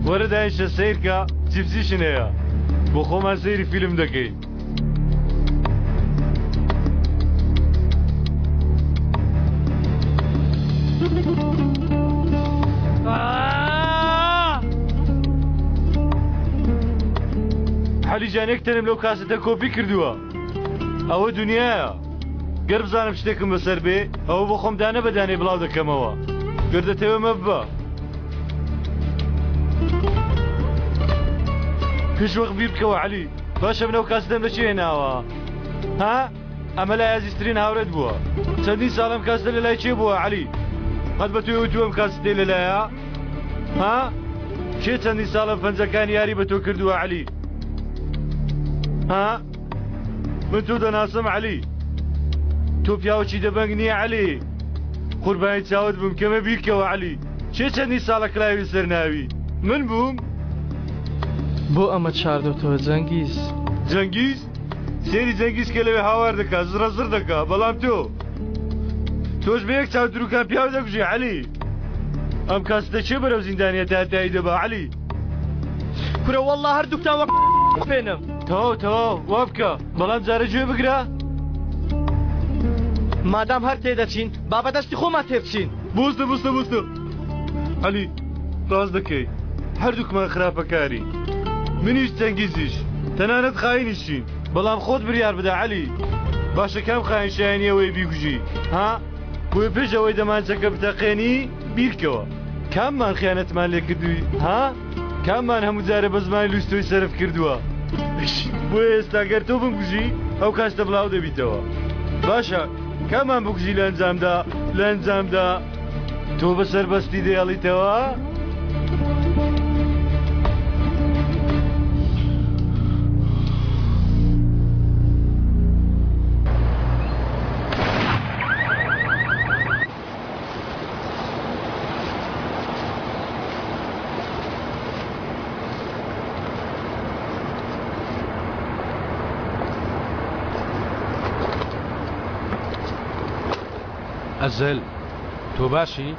وەرە دایشە سەیرکە چیپسیشن هەیە بۆ خۆمان سەیری فیلم دەکەین. حەلی جان یەک تەنم لەو کاسەتە کۆپی کردووە ئەوە دنیایە گەر بزانم شتێکم بەسەر بێ ئەوە بۆ خۆم دانە بە دانەی بڵاو دەکەمەوە گەر دەتەوێ مەببە پێش وەخت بیر بکەوە عەلی باشە من ئەو کاسەتەم لە چێ هێناوە ها ئەمە لای ئازیزترین هاوڕێت بووە چەندین ساڵ ئەم کاسەتە لە لای کێ بووە عەلی قەت بە تۆی وتووە ئەم کاسەتەی لەلایە ها کێ چەندین ساڵە پەنجەکانی یاری بە تۆ کردووە عەلی ها من تۆ دەناسم عەلی تۆ پیاوەکی دەبەنگ نییە عەلی قوربانی چاوت بم کەمە بیرکەوە عەلی کێ چەندین ساڵە کلاوی سەر ناوی من بووم بۆ ئەمە شاردۆتەوە جەنگیز جەنگیز سێری جەنگیز کە لەوێ هاوار دەکا زڕە زڕ دەکا بەڵام تۆ تۆش بە یەک چاو دروکان پیاو دەکوژی عەلی ئەم کاستە کێ بەرەو زیندانیە تاتایی دەبا عەلی کورە والله هەردووکتان وەک پێنم تەواو تەواو وا بکە بەڵام جارە گوێ بگرە مادام هەر تێدەچین با بەدەستی خۆمان تێبچین بوستە بوستە بوستە عەلی ڕاست دەکەی هەردووکمان خراپەکارین منیش جەنگیزیش تەنانەت خاینیشین بەڵام خۆت بریار بدە عەلی باشە کام خاین شایەنی ئەوەی بیکوژی ها بۆیە پێش ئەوەی دەمانچەکە بتەقێنی بیرکەوە کاممان خیانەتمان لێ کردووی ها کاممان هەموو جارێ بە زمانی لوس تۆی سەرف کردووە بۆیە ئێستا گەر تۆ بمکوژی ئەو کاستە بڵاو دەبیتەوە باشە کامان بکوژی لە ئەنجامدا لە ئەنجامدا تۆ بە سەربەستی دەیەڵیتەوە؟ ئەزەل تۆ باشی؟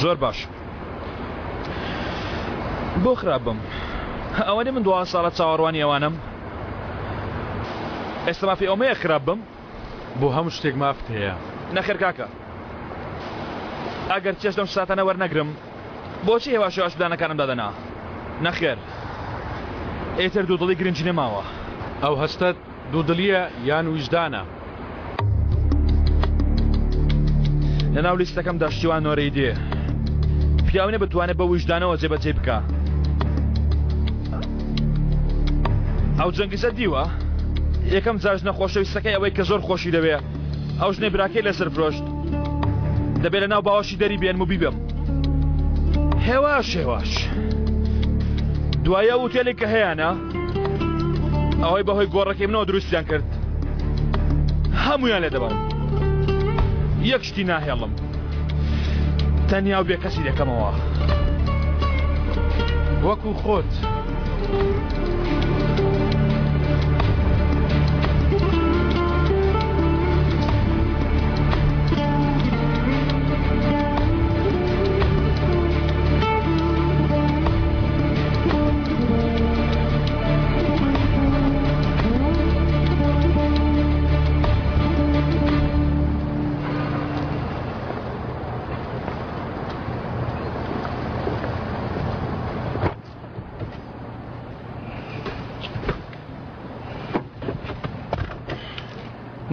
زۆر باش بۆ خراپ بم ئەوەنی من دو ساڵە چاوەڕوانی ئەوانم ئێستا مافی ئەومەیە خراپ بم بۆ هەموو شتێک مافت هەیە نەخێر کاکە ئەگەر چێژ لەم ساتانە وەرنەگرم بۆچی هێواش هێواش پلانەکانم دادەنا نەخێر ئیتر دوودڵی گرنگی نەماوە ئەو هەستەت دوودڵییە یان ویژدانە؟ لەناو لیستەکەمدا شتی وا نۆرەی دێ. پیاو نیە بتوانێ بە ویژدانەوە جێبەجێی بکا. ئەو جەنگیزە دیوە؟ یەکەم جار ژنە خۆشەویستەکەی ئەوەی کە زۆر خۆشی دەوێ ئەو ژنەی براکەی لەسەر فرۆشت دەبێ لە ناو باوەشی دەری بێنم و بیبەم هێواش هێواش دوای ئەو ئوتێلێک کە هەیانە ئەوەی بەهۆی گۆڕەکەی منەوە دروستیان کرد هەمویان لێ دەبەم یەک شتی ناهێڵم تەنیا و بێکەسی دەکەمەوە وەکو خۆت.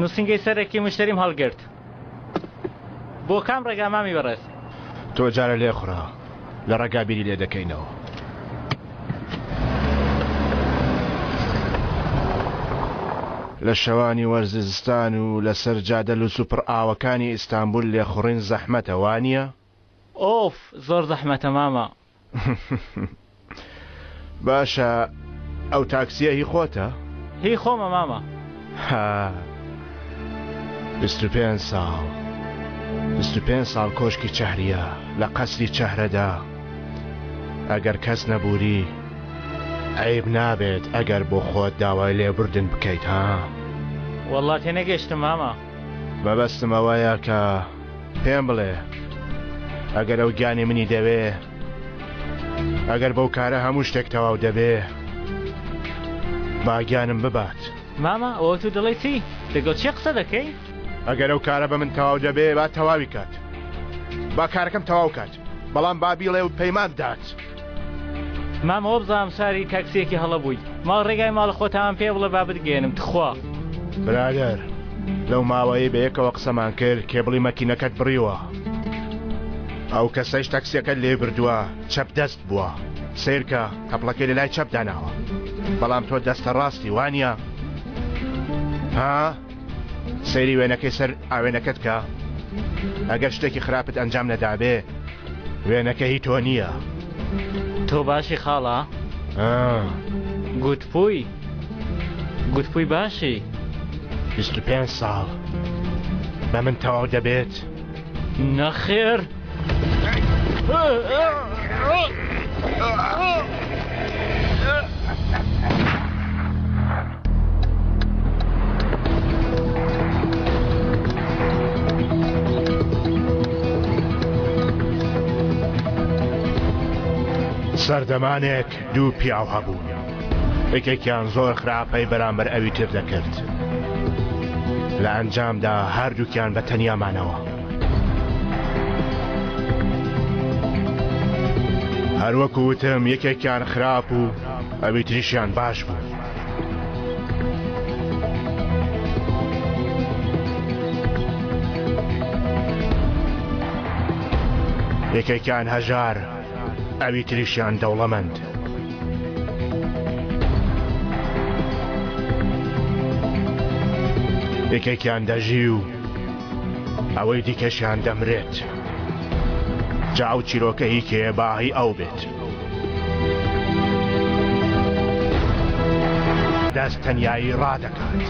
نووسینگەی سەرەکی مشتەریم هەڵگرت بۆ کام ڕێگا مامی بەڕێز؟ تۆ جارە لێخوڕە لە ڕێگا بیری لێ دەکەینەوە. لە شەوانی وەرزی زستان و لەسەر جادە لوس و پڕ ئاوەکانی ئیستانبول لێخوڕین زەحمەتە وانیە؟ ئۆف زۆر زەحمەتە مامە. باشە ئەو تاکسیە هی خۆتە؟ هی خۆمە مامە. ها 25 ساڵ 25 ساڵ کۆشکی چەهریە لە قەسری چەهرەدا ئەگەر کەس نەبووری عیب نابێت ئەگەر بۆ خۆت داوای لێبوردن بکەیت ها؟ وەڵا تێنەگەشتم مامە. مەبەستم ئەوەیە کە پێم بڵێ. ئەگەر ئەو گیانی منی دەوێ، ئەگەر بەو کارە هەموو شتێک تەواو دەبێ، با گیانم ببات. مامە ئەوە تۆ دەڵێی چی؟ لەگەڵ کێ قسە دەکەی؟ ئەگەر ئەو کارە بە من تەواو دەبێ، با تەواوی کات. با کارەکەم تەواو کات. بەڵام با بیڵێ و پەیمان بدات. مامە وەبزانم سواری تاکسیەکی هەڵە بووی. ماڵ ڕێگای ماڵە خۆتان پێ بڵێ با بتگەیەنم تخوا. برادەر لەو ماوەیەی بەیەکەوە قسەمان کرد کێبڵی مەکینەکەت بڕیوە. ئەو کەسەیش تەکسیەکەت لێ بردووە چەپ دەست بووە. سەیرکە تەپڵەکەی لەلای چەپ داناوە. بەڵام تۆ دەستە ڕاستی وانیە؟ ها؟ سەیری وێنەکەی سەر ئاوێنەکەت کە. ئەگەر شتێکی خراپت ئەنجام نەدابێ وێنەکە هی تۆ نییە. تۆ باشی خاڵە؟ گوتپووی گوتپووی باشی؟ 25 ساڵ بە من تەواو دەبێت؟ نەخێر. سەردەمانێک دوو پیاو هەبوون یەکێکیان زۆر خراپەی بەرامبەر ئەوی تر دەکرد لە ئەنجامدا هەردووکیان بە تەنیا مانەوە. هەروەکو وتم یەکێکیان خراپ و ئەوی تریشیان باش بوو. یەکێکیان هەژار ئەوی تریشیان دەوڵەمەند. یەکێکیان دەژی و ئەوەی دیکەشیان دەمرێت. جا ئەو چیرۆکە هی کێیە با هی ئەو بێت. دەست تەنیایی ڕادەکات.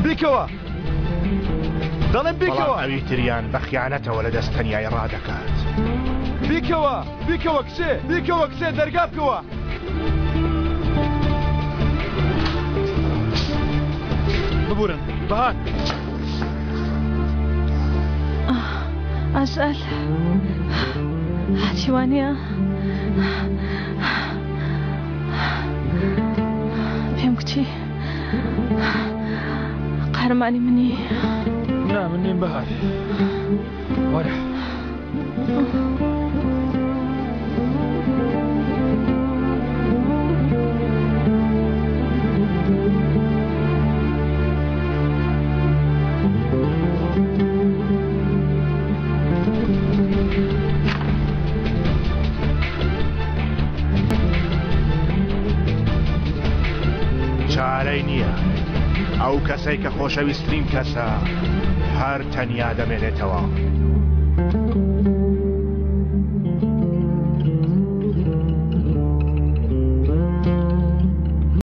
بیکەوە دەڵێم بیکەوە. بەڵام ئەوی تریان بە خیانەتەوە لە دەست تەنیایی ڕادەکات. بیکەوە بیکەوە کچێ بیکەوە کچێ دەرگا بکەوە. ببورن بەهار. ئەژەل هاتی وانە پێم گوتی قارەمانی منی. نا من نیم بەهار وەرە. چارەی نییە ئەو کەسەی کە خۆشەویسترین کەسە هەر تەنیا دەمێنێتەوە.